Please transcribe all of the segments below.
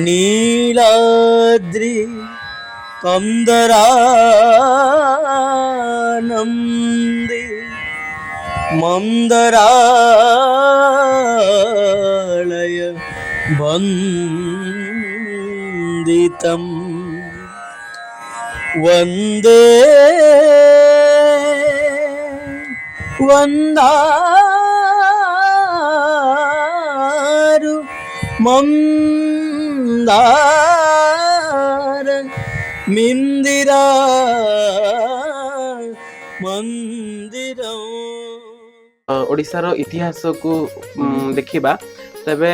Niladri କନ୍ଦରାନନ୍ଦେ ମନ୍ଦରାଳୟ ବନ୍ଦିତମ୍ Vande Bandaru ମନ୍ଦାର ମିନ୍ଦିରା ମନ୍ଦିର। ଓଡ଼ିଶାର ଇତିହାସକୁ ଦେଖିବା ତେବେ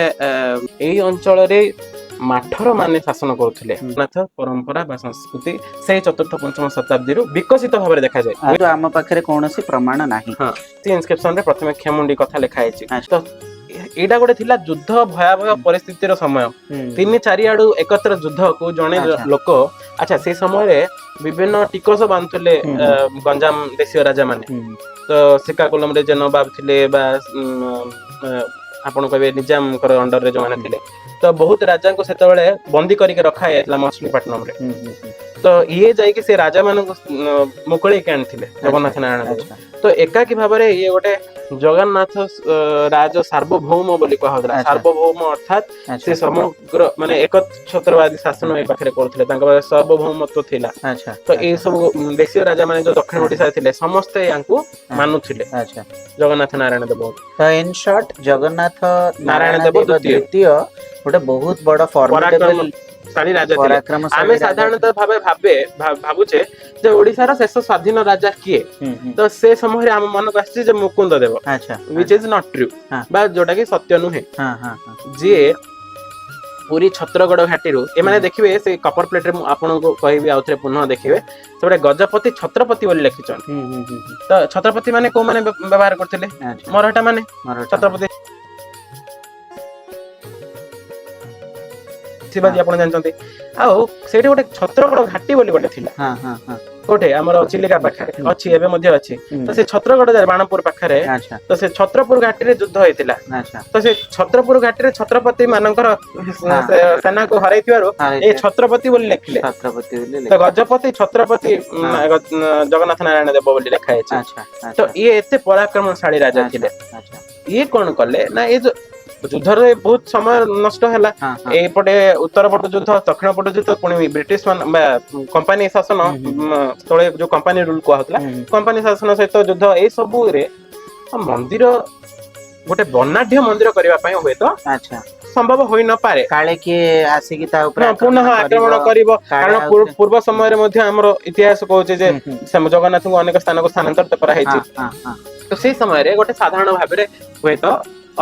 ଏଇ ଅଞ୍ଚଳରେ ମାଠର ମାନେ ଶାସନ କରୁଥିଲେ। ଜଗନ୍ନାଥ ପରମ୍ପରା ବା ସଂସ୍କୃତି ସେଇ ଚତୁର୍ଥ ପଞ୍ଚମ ଶତାବ୍ଦୀରୁ ବିକଶିତ ଭାବରେ ଦେଖାଯାଏ। କିନ୍ତୁ ଆମ ପାଖରେ କୌଣସି ପ୍ରମାଣ ନାହିଁ। ହଁ, ସେ ଇନସ୍କ୍ରିପସନରେ ପ୍ରଥମେ ଖେମୁଣ୍ଡି କଥା ଲେଖା ହେଇଛି। ତ ଏଇଟା ଗୋଟେ ଥିଲା ଯୁଦ୍ଧ ଭୟାବହ ପରିସ୍ଥିତିର ସମୟ। ତିନି ଚାରିଆଡୁ ଏକତ୍ର ଯୁଦ୍ଧକୁ ଜଣେ ଲୋକ, ଆଚ୍ଛା, ସେ ସମୟରେ ବିଭିନ୍ନ ଟିକସ ବାନ୍ଧୁଥିଲେ ଗଞ୍ଜାମ ଦେଶୀୟ ରାଜା ମାନେ। ତ ଶ୍ରୀକାକୁଲମରେ ଯେ ନବାବ ଥିଲେ ବା ଆପଣ କହିବେ ନିଜାମଙ୍କର ଅଣ୍ଡରରେ ଯୋଉମାନେ ଥିଲେ, ତ ବହୁତ ରାଜାଙ୍କୁ ସେତେବେଳେ ବନ୍ଦୀ କରିକି ରଖା ଯାଇଥିଲା ମଛଲିପାଟନମରେ। ତ ଇଏ ଯାଇକି ସେ ରାଜା ମାନଙ୍କୁ ମୁକୁଳେଇକି ଆଣିଥିଲେ ଜଗନ୍ନାଥ ନାରାୟଣ ଦେବ। ତ ଏକାକୀ ଭାବରେ ଇଏ ଗୋଟେ ଜଗନ୍ନାଥ ରାଜ ସାର୍ବଭୌମ ବୋଲି କୁହାଯାଉଥିଲା। ସାର୍ବଭୌମ ଅର୍ଥାତ୍ ସେ ସମଗ୍ର ମାନେ ଏକଛତ୍ରବାଦୀ ଶାସନ ଏ ପାଖରେ କରୁଥିଲେ, ତାଙ୍କ ପାଖରେ ସାର୍ବଭୌମତ୍ୱ ଥିଲା। ତ ଏଇ ସବୁ ଦେଶୀୟ ରାଜା ମାନେ ଯୋଉ ଦକ୍ଷିଣ ଓଡିଶାରେ ଥିଲେ, ସମସ୍ତେ ୟାଙ୍କୁ ମାନୁଥିଲେ ଜଗନ୍ନାଥ ନାରାୟଣ ଦେବ। ତ ଇନ୍ ସର୍ଟ ଜଗନ୍ନାଥ ନାରାୟଣ ନାରାୟଣ ଦେବ ଦେବ ଦ୍ୱିତୀୟ ଦ୍ୱିତୀୟ ଗୋଟେ ବହୁତ ବଡ ଫର୍ମିଡେବଲ ପରାକ୍ରମଶାଳୀ ରାଜା ଥିଲେ। ପରାକ୍ରମଶାଳୀ ଆମେ ରାଜା। ସାଧାରଣତଃ ଭାବେ ଭାବୁଛେ ଯେ ଓଡିଶାର ଶେଷ ସ୍ୱାଧୀନ ରାଜା କିଏ, ତ ସେ ସମୟରେ ଆମ ମନକୁ ଆସିଛି ଯେ ମୁକୁନ୍ଦ ଦେବ, which is not true ବା ଯୋଉଟା କି ସତ୍ୟ ନୁହେଁ। ହଁ ହଁ ହଁ ଯିଏ ପୁରୀ ଛତ୍ରଗଡ ଘାଟିରୁ ଏମାନେ ଦେଖିବେ, ସେ କପର ପ୍ଲେଟରେ ମୁଁ ଆପଣଙ୍କୁ କହିବି ଆଉଥରେ ପୁନଃ ଦେଖିବେ, ସେପଟେ ଗଜପତି ଛତ୍ରପତି ବୋଲି ଲେଖିଛନ୍ତି। ହୁଁ ହୁଁ ହୁଁ ହୁଁ। ତ ଛତ୍ରପତି ମାନେ କୋଉମାନେ ବ୍ୟବହାର କରୁଥିଲେ? ମରହଟା ମାନେ। ମରହଟ୍ଟା। ଛତ୍ରପତି ଶିବାଜୀ ଆପଣ ଜାଣିଛନ୍ତି। ଆଉ ସେଇଠି ଗୋଟେ ଛତ୍ରଗଡ ଘାଟି ବୋଲି ଗୋଟେ ଥିଲା। ହଁ ହଁ ହଁ କୋଉଠି? ଆମର ଚିଲିକା ପାଖରେ ଅଛି, ଏବେ ମଧ୍ୟ ଅଛି। ତ ସେ ଛତ୍ରଗଡ ବାଣପୁର ପାଖରେ। ତ ସେ ଛତ୍ରପୁର ଘାଟିରେ ଯୁଦ୍ଧ ହେଇଥିଲା। ତ ସେ ଛତ୍ରପୁର ଘାଟିରେ ଛତ୍ରପତି ମାନଙ୍କର ସେନାକୁ ହରାଇଥିବାରୁ ଏ ଛତ୍ରପତି ବୋଲି ଲେଖିଲେ। ଛତ୍ରପତି ବୋଲି ତ ଗଜପତି ଛତ୍ରପତି ଜଗନ୍ନାଥ ନାରାୟଣ ଦେବ ବୋଲି ଲେଖା ହେଇଛି। ତ ଇଏ ଏତେ ପରାକ୍ରମଶାଳୀ ରାଜା ଥିଲେ। ଇଏ କଣ କଲେ ନା, ଏ ଯୋଉ ଯୁଦ୍ଧରେ ବହୁତ ସମୟ ନଷ୍ଟ ହେଲା, ହଁ ହଁ ଏଇପଟେ ଉତ୍ତର ପଟ ଯୁଦ୍ଧ, ଦକ୍ଷିଣ ପଟ ଯୁଦ୍ଧ, ପୁଣି ବ୍ରିଟିଶ ମାନ ବା କମ୍ପାନୀ ଶାସନ, ତଳେ ଯୋଉ କମ୍ପାନୀ ରୁଲ କୁହାହଉଥିଲା, କମ୍ପାନୀ ଶାସନ ସହିତ ଯୁଦ୍ଧ, ଏଇ ସବୁରେ ମନ୍ଦିର ଗୋଟେ ବର୍ଣ୍ଣାଢ୍ୟ ମନ୍ଦିର କରିବା ପାଇଁ ହୁଏତ ସମ୍ଭବ ହୋଇନପାରେ। କାଳେ କିଏ ଆସିକି ତା ଉପରେ ପୁନଃ ଆକ୍ରମଣ କରିବ, କାଳେ କାରଣ ଆଉଥରେ ପୂର୍ବ ସମୟରେ ମଧ୍ୟ ଆମର ଇତିହାସ କହୁଛି ଯେ ହୁଁ, ହୁଁ। ସେ ଜଗନ୍ନାଥଙ୍କୁ ଅନେକ ସ୍ଥାନକୁ ସ୍ଥାନାନ୍ତରିତ କରାହେଇଛି। ହଁ ହଁ ତ ସେଇ ସମୟରେ ଗୋଟେ ସାଧାରଣ ଭାବରେ ହୁଏତ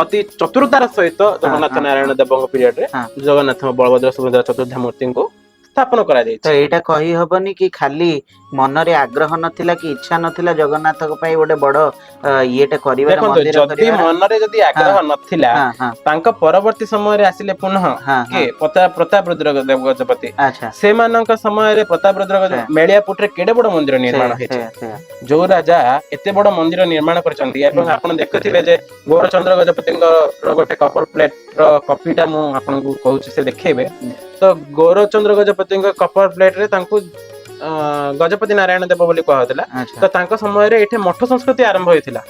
ଅତି ଚତୁରତାର ସହିତ ଜଗନ୍ନାଥ ନାରାୟଣ ଦେବଙ୍କ ପିରିୟଡରେ ଜଗନ୍ନାଥ ବଳଭଦ୍ର ସୁଭଦ୍ରା ଚତୁର୍ଦ୍ଧା ମୂର୍ତ୍ତିଙ୍କୁ ସ୍ଥାପନ କରାଯାଇଛି। ତ ଏଇଟା କହି ହବନି କି ଖାଲି ମନରେ ଆଗ୍ରହ ନଥିଲା କି ଇଚ୍ଛା ନଥିଲା ଜଗନ୍ନାଥଙ୍କ ପାଇଁ ଗୋଟେ ବଡ ଇଏଟା କରିବାର, ଦେଖନ୍ତୁ, ମନ୍ଦିର ଯଦି କରିବାର। ମନରେ ଯଦି ଆଗ୍ରହ ନଥିଲା, ହଁ ହଁ ତାଙ୍କ ପରବର୍ତ୍ତୀ ସମୟରେ ଆସିଲେ ପୁନଃ କିଏ? ପ୍ରତାପ ରୁଦ୍ର ଦେବ ଗଜପତି। ସେମାନଙ୍କ ସମୟରେ ପ୍ରତାପ ରୁଦ୍ର ମେଳିଆପୁଟରେ କେଡେ ବଡ ମନ୍ଦିର ନିର୍ମାଣ ହେଇଛି। ସେଇଆ ସେଇଆ ଯୋଉ ରାଜା ଏତେ ବଡ ମନ୍ଦିର ନିର୍ମାଣ କରିଛନ୍ତି ଏବଂ ଆପଣ ଦେଖୁଥିବେ ଯେ ଗୌରଚନ୍ଦ୍ର ଗଜପତିଙ୍କର ଗୋଟେ କପର ପ୍ଲେଟ ର କପିଟା ମୁଁ ଆପଣଙ୍କୁ କହୁଛି, ସେ ଦେଖେଇବେ। ତ ଗୌରଚନ୍ଦ୍ର ଗଜପତିଙ୍କ କପର ପ୍ଲେଟ ରେ ତାଙ୍କୁ ଗଜପତି ନାରାୟଣ ଦେବ ବୋଲି କୁହାଯାଉଥିଲା। ତ ତାଙ୍କ ସମୟରେ ଏଠି ମଠ ସଂସ୍କୃତି ଆରମ୍ଭ ହେଇଥିଲା।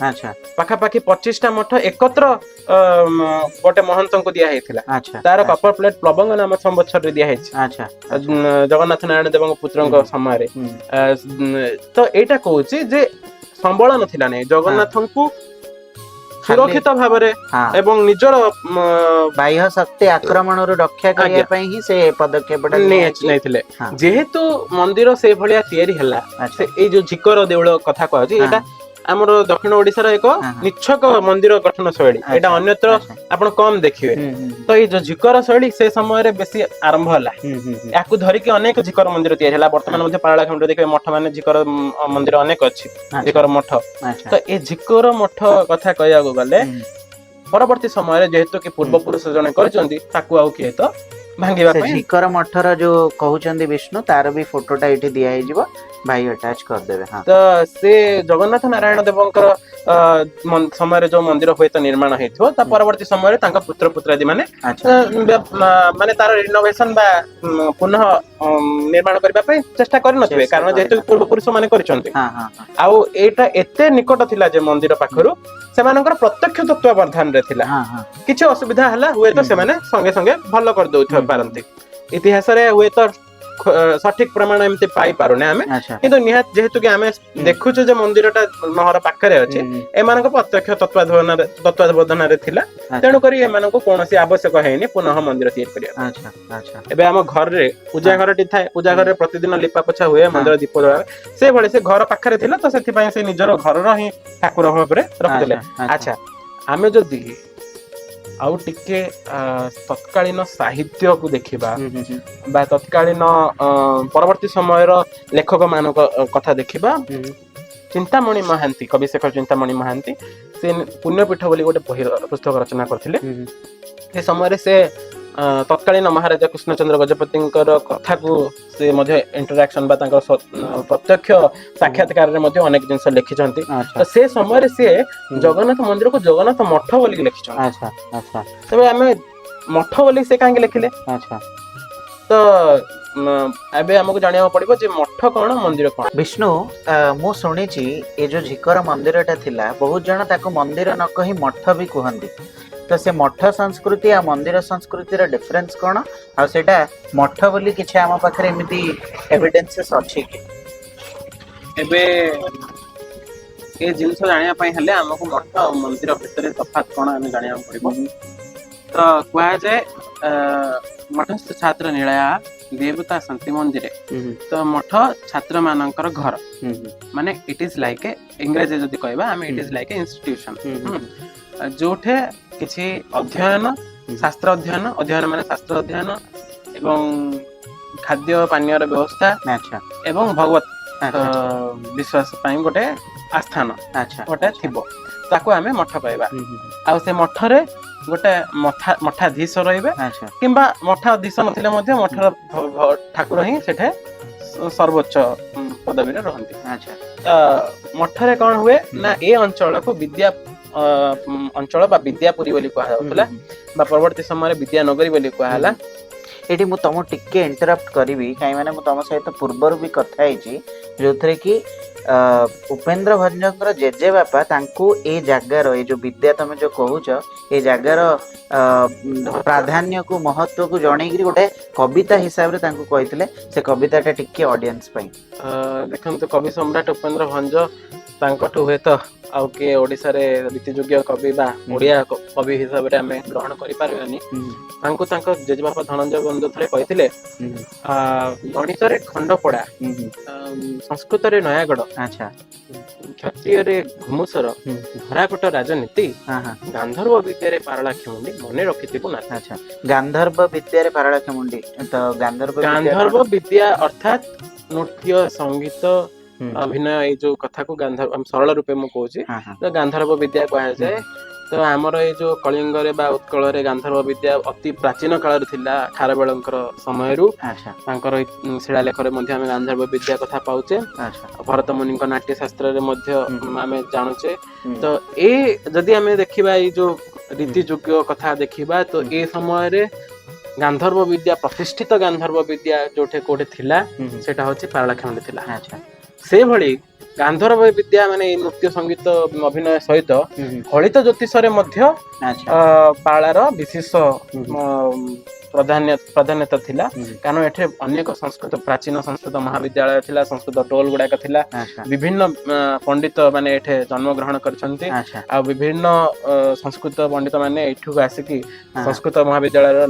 ପାଖାପାଖି 25ଟା ମଠ ଏକତ୍ର ଗୋଟେ ମହନ୍ତଙ୍କୁ ଦିଆ ହେଇଥିଲା। ତାର କପର ପ୍ଲେଟ ପ୍ଲବଙ୍ଗ ନାମ ସମ୍ବତ୍ସରରେ ଦିଆ ହେଇଛି ଜଗନ୍ନାଥ ନାରାୟଣ ଦେବଙ୍କ ପୁତ୍ରଙ୍କ ସମୟରେ। ତ ଏଇଟା କହୁଛି ଯେ ସମ୍ବଳ ନଥିଲା ନାହିଁ ଜଗନ୍ନାଥଙ୍କୁ ସୁରକ୍ଷିତ ଭାବରେ ଏବଂ ନିଜର ବାହ୍ୟ ଶକ୍ତି ଆକ୍ରମଣରୁ ରକ୍ଷା କରିବା ପାଇଁ ହିଁ ସେ ପଦକ୍ଷେପଟା ନିଆଯାଇଛି। ନେଇଥିଲେ। ଯେହେତୁ ମନ୍ଦିର ସେଇଭଳିଆ ତିଆରି ହେଲା, ସେ ଏଇ ଯୋଉ ଝିକର ଦେଉଳ କଥା କୁହାଯାଉଛି, ଏଇଟା ଆମର ଦକ୍ଷିଣ ଓଡିଶାର ଏକ ହଁ, ହଁ। ନିଚ୍ଛକ ମନ୍ଦିର ଗଠନ ଶୈଳୀ। ଏଇଟା ଅନ୍ୟତ୍ର ଆପଣ କମ ଦେଖିବେ। ହୁଁ, ହୁଁ, ତ ଏଇ ଯୋଉ ଝିକର ଶୈଳୀ ସେ ସମୟରେ ବେଶୀ ଆରମ୍ଭ ହେଲା। ହୁଁ ହୁଁ ହୁଁ ୟାକୁ ଧରିକି ଅନେକ ଝିକର ମନ୍ଦିର ତିଆରି ହେଲା। ବର୍ତ୍ତମାନ ମଧ୍ୟ ପାରଳାଖେମୁଣ୍ଡିରେ ଦେଖିବେ ମଠ ମାନେ ଝିକର ମନ୍ଦିର ଅନେକ ଅଛି, ଝିକର ମଠ। ତ ଏ ଝିକର ମଠ କଥା କହିବାକୁ ଗଲେ, ପରବର୍ତ୍ତୀ ସମୟରେ ଯେହେତୁ କି ପୂର୍ବପୁରୁଷ ଜଣେ କରିଛନ୍ତି, ତାକୁ ଆଉ କିଏ ତ ଭାଙ୍ଗିବା ସେ ପାଇଁ। ଝିକର ମଠର ଯୋଉ କହୁଛନ୍ତି ବିଷ୍ଣୁ, ତାର ବି ଫଟୋଟା ଏଇଠି ଦିଆ ହେଇଯିବ, ଭାଇ ଆଟାଚ କରିଦେବେ। ହଁ। ତ ସେ ଜଗନ୍ନାଥ ନାରାୟଣ ଦେବଙ୍କର ସମୟରେ ଯୋଉ ମନ୍ଦିର ହୁଏତ ନିର୍ମାଣ ହେଇଥିବ, ତା ପରବର୍ତ୍ତୀ ସମୟରେ ତାଙ୍କ ପୁତ୍ର ପୁତ୍ରାଦି ମାନେ ମାନେ ତାର ରିନୋଭେସନ ବା ପୁନଃ ନିର୍ମାଣ କରିବା ପାଇଁ ଚେଷ୍ଟା କରିନଥିବେ, ଚେଷ୍ଟା କାରଣ ଯେହେତୁ କରିନଥିବେ। ପୂର୍ବପୁରୁଷ ମାନେ କରିଛନ୍ତି। ହଁ ହଁ ହଁ ଆଉ ଏଇଟା ଏତେ ନିକଟ ଥିଲା ଯେ ମନ୍ଦିର ପାଖରୁ ସେମାନଙ୍କର ପ୍ରତ୍ୟକ୍ଷ ତତ୍ତ୍ୱାବଧାନରେ ଥିଲା। ହଁ ହଁ କିଛି ଅସୁବିଧା ହେଲା, ହୁଏତ ସେମାନେ ସଙ୍ଗେ ସଙ୍ଗେ ଭଲ କରିଦଉଥିବା ପାରନ୍ତି। ଇତିହାସରେ ହୁଏତ ସଠିକ ପ୍ରମାଣ ଏମିତି ପାଇପାରୁନେ ଆମେ, କିନ୍ତୁ ନିହାତି ଯେହେତୁ କି ଆମେ ଦେଖୁଛୁ ଯେ ମନ୍ଦିରଟା ନହର ପାଖରେ ଅଛି, ଏମାନଙ୍କ ପ୍ରତ୍ୟକ୍ଷ ତତ୍ତ୍ୱାବଧାନରେ ଥିଲା, ତେଣୁକରି ଏମାନଙ୍କୁ କୌଣସି ଆବଶ୍ୟକ ହେଇନି ପୁନଃ ମନ୍ଦିର ତିଆରି କରିବା। ଆଚ୍ଛା ଆଚ୍ଛା ଏବେ ଆମ ଘରରେ ପୂଜା ଘରଟି ଥାଏ, ପୂଜା ଘରରେ ପ୍ରତିଦିନ ଲିପା ପୋଛା ହୁଏ, ମନ୍ଦିର ଦୀପ ଜଳା ହୁଏ। ସେଇଭଳି ସେ ଘର ପାଖରେ ଥିଲା, ତ ସେଥିପାଇଁ ସେ ନିଜର ଘରର ହିଁ ଠାକୁର ଭାବରେ ରଖୁଥିଲେ। ଆଚ୍ଛା ଆଚ୍ଛା ଆଚ୍ଛା, ଆମେ ଯଦି ଆଉ ଟିକେ ତତ୍କାଳୀନ ସାହିତ୍ୟକୁ ଦେଖିବା ହୁଁ, ହୁଁ, ହୁଁ, ବା ତତ୍କାଳୀନ ପରବର୍ତ୍ତୀ ସମୟର ଲେଖକ ମାନଙ୍କ କଥା ଦେଖିବା, ଚିନ୍ତାମଣି ମହାନ୍ତି, କବିଶେଖର ଚିନ୍ତାମଣି ମହାନ୍ତି, ସେ ପୁଣ୍ୟପୀଠ ବୋଲି ଗୋଟେ ବହି ପୁସ୍ତକ ରଚନା କରିଥିଲେ। ସେ ସମୟରେ ସେ ତତ୍କାଳୀନ ମହାରାଜା କୃଷ୍ଣଚନ୍ଦ୍ର ଗଜପତିଙ୍କର କଥାକୁ ସେ ମଧ୍ୟ ଇଣ୍ଟରାକ୍ସନ ବା ତାଙ୍କ ପ୍ରତ୍ୟକ୍ଷ ସାକ୍ଷାତକାରରେ ମଧ୍ୟ ଅନେକ ଜିନିଷ ଲେଖିଛନ୍ତି। ତ ସେ ସମୟରେ ସିଏ ଜଗନ୍ନାଥ ମନ୍ଦିରକୁ ଜଗନ୍ନାଥ ମଠ ବୋଲିକି ଲେଖିଛନ୍ତି। ଆଚ୍ଛା ଆଚ୍ଛା ତେବେ ଆମେ ମଠ ବୋଲି ସେ କାହିଁକି ଲେଖିଲେ? ତ ଏବେ ଆମକୁ ଜାଣିବାକୁ ପଡିବ ଯେ ମଠ କଣ, ମନ୍ଦିର କଣ। ବିଷ୍ଣୁ, ମୁଁ ଶୁଣିଛି ଏ ଯୋଉ ଝିକର ମନ୍ଦିରଟା ଥିଲା, ବହୁତ ଜଣ ତାକୁ ମନ୍ଦିର ନ କହି ମଠ ବି କୁହନ୍ତି। ତ ସେ ମଠ ସଂସ୍କୃତି ଆଉ ମନ୍ଦିର ସଂସ୍କୃତିର ଡିଫରେନ୍ସ କଣ, ଆଉ ସେଇଟା ମଠ ବୋଲି କିଛି ଆମ ପାଖରେ ଏମିତି ଏଭିଡେନ୍ସେସ୍ ଅଛି କି? ଏବେ ଏ ଜିନିଷ ଜାଣିବା ପାଇଁ ହେଲେ ଆମକୁ ମଠ ଆଉ ମନ୍ଦିର ଭିତରେ ତଫାତ କଣ ଆମେ ଜାଣିବାକୁ ପଡିବ। ତ କୁହାଯାଏ, ମଠସ୍ଥ ଛାତ୍ର ନିଳୟା ଦେବତା ଶାନ୍ତି ମନ୍ଦିରେ। ତ ମଠ ଛାତ୍ର ମାନଙ୍କର ଘର, ମାନେ ଇଟ୍ is like ଏ, ଇଂରାଜୀ ଯଦି କହିବା ଆମେ, it is like a institution ଯୋଉଠି କିଛି ଅଧ୍ୟୟନ, ଶାସ୍ତ୍ର ଅଧ୍ୟୟନ, ଅଧ୍ୟୟନ ମାନେ ଶାସ୍ତ୍ର ଅଧ୍ୟୟନ ଏବଂ ଖାଦ୍ୟ ପାନୀୟର ବ୍ୟବସ୍ଥା ଏବଂ ଭଗବତ ବିଶ୍ୱାସ ପାଇଁ ଗୋଟେ ଆସ୍ଥାନ ଗୋଟେ ଥିବ, ତାକୁ ଆମେ ମଠ କହିବା। ଆଉ ସେ ମଠରେ ଗୋଟେ ମଠାଧୀଶ ରହିବେ କିମ୍ବା ମଠାଧୀଶ ନଥିଲେ ମଧ୍ୟ ମଠର ଠାକୁର ହିଁ ସେଠି ସର୍ବୋଚ୍ଚ ପଦବୀରେ ରହନ୍ତି। ତ ମଠରେ କଣ ହୁଏ ନା, ଏ ଅଞ୍ଚଳକୁ ବିଦ୍ୟା ଅଞ୍ଚଳ ବା ବିଦ୍ୟାପୁରୀ ବୋଲି କୁହାଯାଉଥିଲା ବା ପରବର୍ତ୍ତୀ ସମୟରେ ବିଦ୍ୟାନଗରୀ ବୋଲି କୁହାହେଲା। ଏଠି ମୁଁ ତମକୁ ଟିକେ ଇଣ୍ଟରପ୍ଟ କରିବି, କାହିଁ ମାନେ ମୁଁ ତମ ସହିତ ପୂର୍ବରୁ ବି କଥା ହେଇଛି, ଯୋଉଥିରେ କି ଉପେନ୍ଦ୍ର ଭଞ୍ଜଙ୍କର ଜେଜେବାପା ତାଙ୍କୁ ଏ ଜାଗାର, ଏ ଯୋଉ ବିଦ୍ୟା ତମେ ଯୋଉ କହୁଛ, ଏ ଜାଗାର ପ୍ରାଧାନ୍ୟକୁ, ମହତ୍ଵକୁ ଜଣେଇକିରି ଗୋଟେ କବିତା ହିସାବରେ ତାଙ୍କୁ କହିଥିଲେ। ସେ କବିତାଟା ଟିକେ ଅଡିଏନ୍ସ ପାଇଁ। ଦେଖନ୍ତୁ, କବି ସମ୍ରାଟ ଉପେନ୍ଦ୍ର ଭଞ୍ଜ, ତାଙ୍କଠୁ ହୁଏତ ଆଉ କିଏ ଓଡ଼ିଶାରେ ରୀତିଯୁଗୀୟ କବି ବା ଓଡ଼ିଆ କବି ହିସାବରେ ଆମେ ଗ୍ରହଣ କରିପାରିବାନି। ତାଙ୍କୁ ତାଙ୍କ ଜେଜେବାପା ଧନଞ୍ଜୟ ବନ୍ଧୁ ଥରେ କହିଥିଲେ, ଗଣିତରେ ଖଣ୍ଡପଡ଼ା, ସଂସ୍କୃତରେ ନୟାଗଡ଼, କ୍ଷତ୍ରିୟରେ ଘୁମୁସର, ଧରାକୋଟ ରାଜନୀତି, ହଁ ହଁ ଗାନ୍ଧର୍ବ ବିଦ୍ୟାରେ ପାରଳାଖେମୁଣ୍ଡି, ମନେ ରଖିଥିବୁ ନା। ଆଚ୍ଛା, ଗାନ୍ଧର୍ବ ବିଦ୍ୟାରେ ପାରଳାଖେମୁଣ୍ଡି, ତ ଗାନ୍ଧର୍ବ ବିଦ୍ୟା ଗାନ୍ଧର୍ବ କଣ? ବିଦ୍ୟା ଅର୍ଥାତ୍ ନୃତ୍ୟ, ସଙ୍ଗୀତ, ଅଭିନୟ, ଏଇ ଯୋଉ କଥାକୁ ଗାନ୍ଧର୍ବ, ସରଳ ରୂପେ ମୁଁ କହୁଛି, ହଁ ହଁ ତ ଗାନ୍ଧର୍ବ ବିଦ୍ୟା କୁହାଯାଏ। ତ ଆମର ଏଇ ଯୋଉ କଳିଙ୍ଗରେ ବା ଉତ୍କଳରେ ଗାନ୍ଧର୍ବ ବିଦ୍ୟା ଅତି ପ୍ରାଚୀନ କାଳରେ ଥିଲା, ଖାରବେଳଙ୍କର ସମୟରୁ। ତାଙ୍କର ଏଇ ଶିଳାଲେଖରେ ମଧ୍ୟ ଆମେ ଗାନ୍ଧର୍ବ ବିଦ୍ୟା କଥା ପାଉଛେ। ଭରତ ମୁନିଙ୍କ ନାଟ୍ୟ ଶାସ୍ତ୍ରରେ ମଧ୍ୟ ଆମେ ଜାଣୁଛେ। ତ ଏ ଯଦି ଆମେ ଦେଖିବା, ଏଇ ଯୋଉ ରୀତି ଯୁଗ କଥା ଦେଖିବା, ତ ଏ ସମୟରେ ଗାନ୍ଧର୍ବ ବିଦ୍ୟା, ପ୍ରତିଷ୍ଠିତ ଗାନ୍ଧର୍ବ ବିଦ୍ୟା ଯୋଉଠି କୋଉଠି ଥିଲା, ସେଇଟା ହଉଛି ପାରଳାଖେମୁଣ୍ଡି ଥିଲା। ସେଇଭଳି ଗାନ୍ଧର୍ବ ବିଦ୍ୟା ମାନେ ଏଇ ନୃତ୍ୟ, ସଙ୍ଗୀତ, ଅଭିନୟ ସହିତ ଫଳିତ ଜ୍ୟୋତିଷରେ ମଧ୍ୟ ପାଳାର ବିଶେଷ ପ୍ରାଧାନ୍ୟତା ଥିଲା, କାରଣ ଏଠି ଅନେକ ସଂସ୍କୃତ, ପ୍ରାଚୀନ ସଂସ୍କୃତ ମହାବିଦ୍ୟାଳୟ ଥିଲା, ସଂସ୍କୃତ ଟୋଲ ଗୁଡାକ ଥିଲା। ବିଭିନ୍ନ ପଣ୍ଡିତ ମାନେ ଏଠି ଜନ୍ମ ଗ୍ରହଣ କରିଛନ୍ତି ଆଉ ବିଭିନ୍ନ ସଂସ୍କୃତ ପଣ୍ଡିତ ମାନେ ଏଠୁକୁ ଆସିକି ସଂସ୍କୃତ ମହାବିଦ୍ୟାଳୟର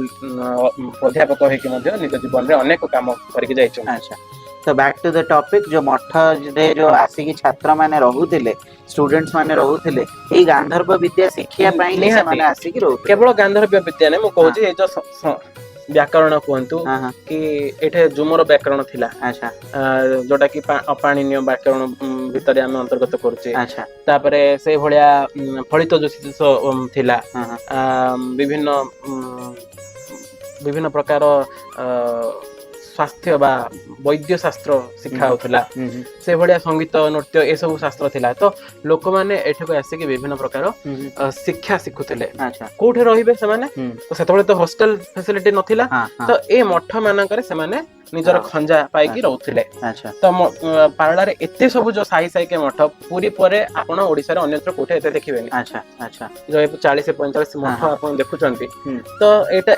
ଅଧ୍ୟାପକ ହେଇକି ମଧ୍ୟ ନିଜ ଜୀବନରେ ଅନେକ କାମ କରିକି ଯାଇଛନ୍ତି। ଆଚ୍ଛା, ତ ବ୍ୟାକ୍ ଟୁ the topic, ଯୋଉ ମଠରେ ଯୋଉ ଆସିକି ଛାତ୍ର ମାନେ ରହୁଥିଲେ, ଷ୍ଟୁଡେଣ୍ଟସ ମାନେ ରହୁଥିଲେ, ଏଇ ଗାନ୍ଧର୍ବ ବିଦ୍ୟା ଶିଖିବା ପାଇଁ ହିଁ ସେମାନେ ଆସିକି ରହୁଥିଲେ। କେବଳ ଗାନ୍ଧର୍ବ ବିଦ୍ୟା ନାଇଁ, ମୁଁ କହୁଛି ଏଇ ଯୋଉ ବ୍ୟାକରଣ କୁହନ୍ତୁ ହଁ ହଁ କି ଏଠି ଝୁମର ବ୍ୟାକରଣ ଥିଲା, ଯୋଉଟା କି ଅପାଣିନୀୟ ବ୍ୟାକରଣ ଭିତରେ ଆମେ ଅନ୍ତର୍ଗତ କରୁଛେ। ତାପରେ ସେଇଭଳିଆ ଫଳିତ ଜ୍ୟୋତିଷ ଥିଲା, ହଁ ହଁ ବିଭିନ୍ନ ବିଭିନ୍ନ ପ୍ରକାର ସ୍ୱାସ୍ଥ୍ୟ ବା ବୈଦ୍ୟ ଶାସ୍ତ୍ର ଶିଖା ହଉଥିଲା। ସେଭଳିଆ ସଙ୍ଗୀତ, ନୃତ୍ୟ ଏସବୁ ଶାସ୍ତ୍ର ଥିଲା। ତ ଲୋକମାନେ ଏଠାକୁ ଆସିକି ବିଭିନ୍ନ ପ୍ରକାର ଶିକ୍ଷା ଶିଖୁଥିଲେ। କୋଉଠି ରହିବେ ସେମାନେ? ତ ସେତେବେଳେ ତ ହଷ୍ଟେଲ ଫେସିଲିଟି ନଥିଲା। ତ ଏ ମଠ ମାନଙ୍କରେ ସେମାନେ ନିଜର ଖଞ୍ଜା ପାଇକି ରହୁଥିଲେ। ତ ପାରଳାରେ ଏତେ ସବୁ ଯୋଉ ସାହି ସାହିକେ ମଠ, ପୁରୀ ପରେ ଆପଣ ଓଡିଶାରେ ଅନ୍ୟତ୍ର କୋଉଠି ଏତେ ଦେଖିବେନି। ଆଚ୍ଛା ଆଚ୍ଛା ଯୋଉ 40-45 ମଠ ଆପଣ ଦେଖୁଛନ୍ତି, ତ ଏଇଟା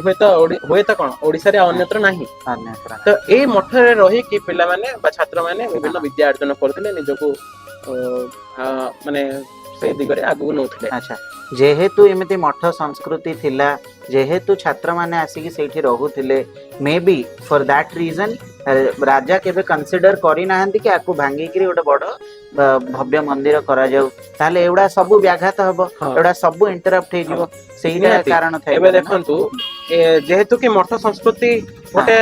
ହୁଏତ ହୁଏତ କଣ, ଓଡିଶାରେ ଆଉ ଅନ୍ୟତ୍ର ନାହିଁ। ଅନ୍ୟତ୍ର। ତ ଏଇ ମଠରେ ରହିକି ପିଲାମାନେ ବା ଛାତ୍ରମାନେ ବିଭିନ୍ନ ବିଦ୍ୟା ଅର୍ଜନ କରୁଥିଲେ, ନିଜକୁ ମାନେ ସେଇ ଦିଗରେ ଆଗକୁ ନଉଥିଲେ। ଆଚ୍ଛା, ଯେହେତୁ ଏମିତି ମଠ ସଂସ୍କୃତି ଥିଲା, ଯେହେତୁ ଛାତ୍ରମାନେ ଆସିକି ସେଇଠି ରହୁଥିଲେ, ମେ ବି ଫର that reason ରାଜା କେବେ କନସିଡର କରିନାହାନ୍ତି କି ଆକୁ ଭାଙ୍ଗିକିରି ଗୋଟେ ବଡ ଭବ୍ୟ ମନ୍ଦିର କରାଯାଉ। ତାହେଲେ ଏଗୁଡା ସବୁ ବ୍ୟାଘାତ ହବ, ଏଗୁଡା ସବୁ ଇଣ୍ଟରପ୍ଟ ହେଇଯିବ। ସେଇଟା କାରଣ ଥାଏ। ଏବେ ଦେଖନ୍ତୁ, ଯେହେତୁ କି ମଠ ସଂସ୍କୃତି ଗୋଟେ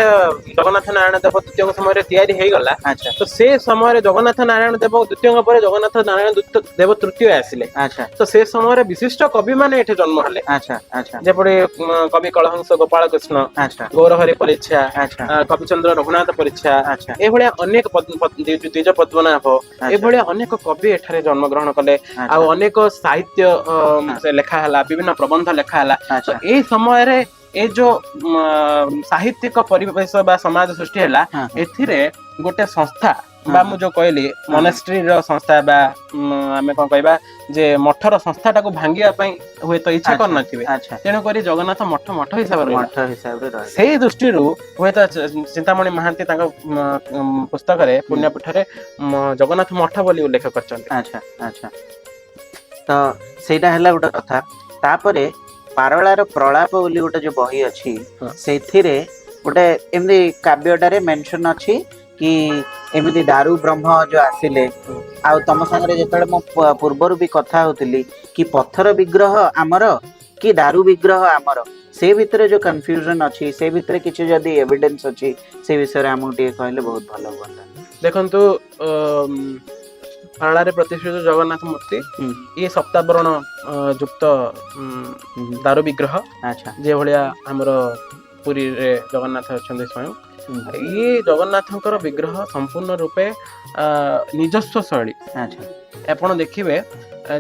ଜଗନ୍ନାଥ ନାରାୟଣ ଦେବ ଦ୍ୱିତୀୟଙ୍କ ସମୟରେ ତିଆରି ହେଇଗଲା, ତ ସେ ସମୟରେ ଜଗନ୍ନାଥ ନାରାୟଣ ଦେବ ଦ୍ୱିତୀୟଙ୍କ ପରେ ଜଗନ୍ନାଥ ନାରାୟଣ ଦେବ ତୃତୀୟ ଆସିଲେ। ତ ସେ ସମୟରେ ବିଶିଷ୍ଟ କବି ମାନେ ଏଠି ଜନ୍ମ ହେଲେ, ଆଚ୍ଛା ଆଚ୍ଛା ଯେପରି କବି କଳହଂସ ଗୋପାଳ କୃଷ୍ଣ, ଗୌରହରି ପରିଚ୍ଛା, କବିଚନ୍ଦ୍ର ରଘୁନାଥ ପରିଚ୍ଛା, ଏଭଳିଆ ଅନେକ ଦ୍ୱିଜ ପଦ୍ମନାଭ, ଏଭଳିଆ ଅନେକ କବି ଏଠାରେ ଜନ୍ମଗ୍ରହଣ କଲେ। ଆଉ ଅନେକ ସାହିତ୍ୟ ସେ ଲେଖା ହେଲା, ବିଭିନ୍ନ ପ୍ରବନ୍ଧ ଲେଖା ହେଲା। ତ ଏଇ ସମୟରେ ଏ ଯୋଉ ସାହିତ୍ୟିକ ପରିବେଶ ବା ସମାଜ ସୃଷ୍ଟି ହେଲା, ହଁ, ହଁ। ଏଥିରେ ଗୋଟେ ସଂସ୍ଥା ବା ମୁଁ ଯୋଉ କହିଲି ମନେଷ୍ଟ୍ରିର ସଂସ୍ଥା ବା ଆମେ କଣ କହିବା ଯେ ମଠର ସଂସ୍ଥାଟାକୁ ଭାଙ୍ଗିବା ପାଇଁ ହୁଏତ ଇଚ୍ଛା କରିନଥିବେ। ତେଣୁକରି ଜଗନ୍ନାଥ ମଠ ମଠ ହିସାବରେ ରହିଲା। ମଠ ହିସାବରେ ରହିଲା। ସେଇ ଦୃଷ୍ଟିରୁ ହୁଏତ ଚିନ୍ତାମଣି ମହାନ୍ତି ତାଙ୍କ ପୁସ୍ତକରେ ପୁଣ୍ୟପୀଠରେ ଜଗନ୍ନାଥ ମଠ ବୋଲି ଉଲ୍ଲେଖ କରିଛନ୍ତି। ଆଚ୍ଛା ଆଚ୍ଛା ତ ସେଇଟା ହେଲା ଗୋଟେ କଥା। ତାପରେ ପାରଳାର ପ୍ରଳାପ ବୋଲି ଗୋଟେ ଯୋଉ ବହି ଅଛି, ସେଥିରେ ଗୋଟେ ଏମିତି କାବ୍ୟଟାରେ ମେନସନ ଅଛି କି ଏମିତି ଦାରୁ ବ୍ରହ୍ମ ଯୋଉ ଆସିଲେ। ଆଉ ତମ ସାଙ୍ଗରେ ଯେତେବେଳେ ମୁଁ ପୂର୍ବରୁ ବି କଥା ହଉଥିଲି କି ପଥର ବିଗ୍ରହ ଆମର କି ଦାରୁ ବିଗ୍ରହ ଆମର, ସେ ଭିତରେ ଯୋଉ କନଫ୍ୟୁଜନ ଅଛି, ସେ ଭିତରେ କିଛି ଯଦି ଏଭିଡେନ୍ସ ଅଛି, ସେ ବିଷୟରେ ଆମକୁ ଟିକେ କହିଲେ ବହୁତ ଭଲ ହୁଅନ୍ତା। ଦେଖନ୍ତୁ, ପାରଳାରେ ପ୍ରତିଷ୍ଠିତ ଜଗନ୍ନାଥ ମୂର୍ତ୍ତି ଇଏ ସପ୍ତାବରଣ ଯୁକ୍ତ ଦାରୁ ବିଗ୍ରହ, ଯେଭଳିଆ ଆମର ପୁରୀରେ ଜଗନ୍ନାଥ ଅଛନ୍ତି ସ୍ୱୟଂ। ଇଏ ଜଗନ୍ନାଥଙ୍କର ବିଗ୍ରହ ସମ୍ପୂର୍ଣ୍ଣ ରୂପେ ନିଜସ୍ୱ ଶୈଳୀ। ଆପଣ ଦେଖିବେ,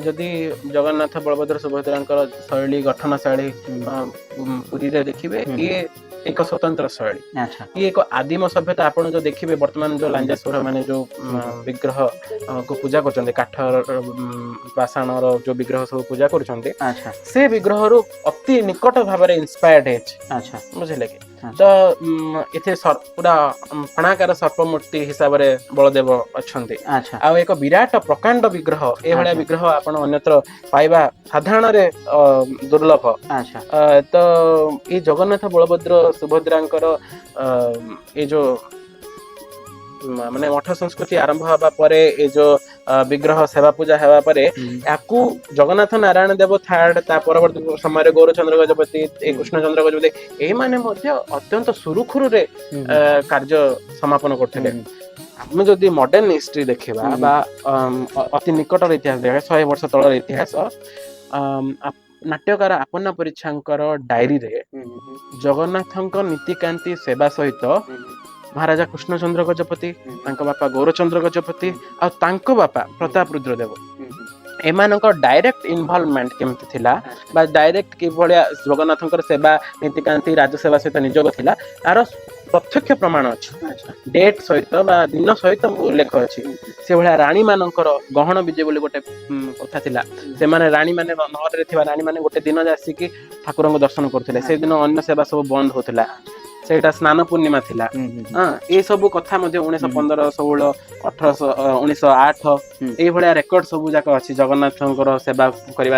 ଯଦି ଜଗନ୍ନାଥ ବଳଭଦ୍ର ସୁଭଦ୍ରାଙ୍କର ଶୈଳୀ, ଗଠନ ଶୈଳୀ ପୁରୀରେ ଦେଖିବେ, ଇଏ ଏକ ସ୍ୱତନ୍ତ୍ର ଶୈଳୀ। ଇଏ ଏକ ଆଦିମ ସଭ୍ୟତା। ଆପଣ ଯୋଉ ଦେଖିବେ ବର୍ତ୍ତମାନ ଯୋଉ ଲାଞ୍ଜେଶ୍ୱର ମାନେ ଯୋଉ ବିଗ୍ରହ କୁ ପୂଜା କରୁଛନ୍ତି, କାଠ ପାଷାଣର ଯୋଉ ବିଗ୍ରହ ସବୁ ପୂଜା କରୁଛନ୍ତି, ସେ ବିଗ୍ରହରୁ ଅତି ନିକଟ ଭାବରେ ଇନ୍ସପାୟାର୍ଡ ହେଇଛି। ବୁଝିଲେ କି? ତ ଏଥିରେ ପୁରା ଫଣାକାର ସର୍ପ ମୂର୍ତ୍ତି ହିସାବରେ ବଳଦେବ ଅଛନ୍ତି। ଆଉ ଏକ ବିରାଟ ପ୍ରକାଣ୍ଡ ବିଗ୍ରହ, ଏଭଳିଆ ବିଗ୍ରହ ଆପଣ ଅନ୍ୟତ୍ର ପାଇବା ସାଧାରଣରେ ଦୁର୍ଲଭ। ତ ଏଇ ଜଗନ୍ନାଥ ବଳଭଦ୍ର ସୁଭଦ୍ରାଙ୍କର ଏଇ ଯୋଉ ମାନେ ମଠ ସଂସ୍କୃତି ଆରମ୍ଭ ହେବା ପରେ, ଏ ଯୋଉ ବିଗ୍ରହ ସେବା ପୂଜା ହେବା ପରେ, ୟାକୁ ଜଗନ୍ନାଥ ନାରାୟଣ ଦେବ ଥାର୍ଡ, ତା ପରବର୍ତ୍ତୀ ସମୟରେ ଗୌରଚନ୍ଦ୍ର ଗଜପତି, ଏ କୃଷ୍ଣଚନ୍ଦ୍ର ଗଜପତି, ଏଇମାନେ ମଧ୍ୟ ଅତ୍ୟନ୍ତ ସୁରୁଖୁରୁରେ କାର୍ଯ୍ୟ ସମାପନ କରୁଥିଲେ। ଆମେ ଯଦି ମଡର୍ନ ହିଷ୍ଟ୍ରି ଦେଖିବା ବା ଅତି ନିକଟର ଇତିହାସ ଦେଖିବା, 100 ବର୍ଷ ତଳର ଇତିହାସ, ନାଟ୍ୟକାର ଆପନ୍ନା ପରିଚ୍ଛାଙ୍କର ଡାଏରୀରେ ଜଗନ୍ନାଥଙ୍କ ନୀତିକାନ୍ତି ସେବା ସହିତ ମହାରାଜା କୃଷ୍ଣଚନ୍ଦ୍ର ଗଜପତି, ତାଙ୍କ ବାପା ଗୌରଚନ୍ଦ୍ର ଗଜପତି ଆଉ ତାଙ୍କ ବାପା ପ୍ରତାପ ରୁଦ୍ରଦେବ, ଏମାନଙ୍କ ଡାଇରେକ୍ଟ ଇନଭଲଭମେଣ୍ଟ କେମିତି ଥିଲା ବା ଡାଇରେକ୍ଟ କିଭଳିଆ ଜଗନ୍ନାଥଙ୍କର ସେବା ନୀତିକାନ୍ତି ରାଜସେବା ସହିତ ନିଯୋଗ ଥିଲା, ତାର ପ୍ରତ୍ୟକ୍ଷ ପ୍ରମାଣ ଅଛି। ଡେଟ୍ ସହିତ ବା ଦିନ ସହିତ ଉଲ୍ଲେଖ ଅଛି। ସେଭଳିଆ ରାଣୀ ମାନଙ୍କର ଗହଣ ବିଜେ ବୋଲି ଗୋଟେ କଥା ଥିଲା। ସେମାନେ ରାଣୀ ମାନେ, ନଗରରେ ଥିବା ରାଣୀ ମାନେ ଗୋଟେ ଦିନ ଆସିକି ଠାକୁରଙ୍କୁ ଦର୍ଶନ କରୁଥିଲେ। ସେଦିନ ଅନ୍ୟ ସେବା ସବୁ ବନ୍ଦ ହଉଥିଲା। ସେଇଟା ସ୍ନାନ ପୂର୍ଣ୍ଣିମା ଥିଲା। ହଁ, ଏ ସବୁ କଥା ମଧ୍ୟ 1915, 16, 1800, 1908, ଏଇଭଳିଆ ରେକର୍ଡ ସବୁ ଯାକ ଅଛି। ଜଗନ୍ନାଥଙ୍କର ସେବା କରିବା,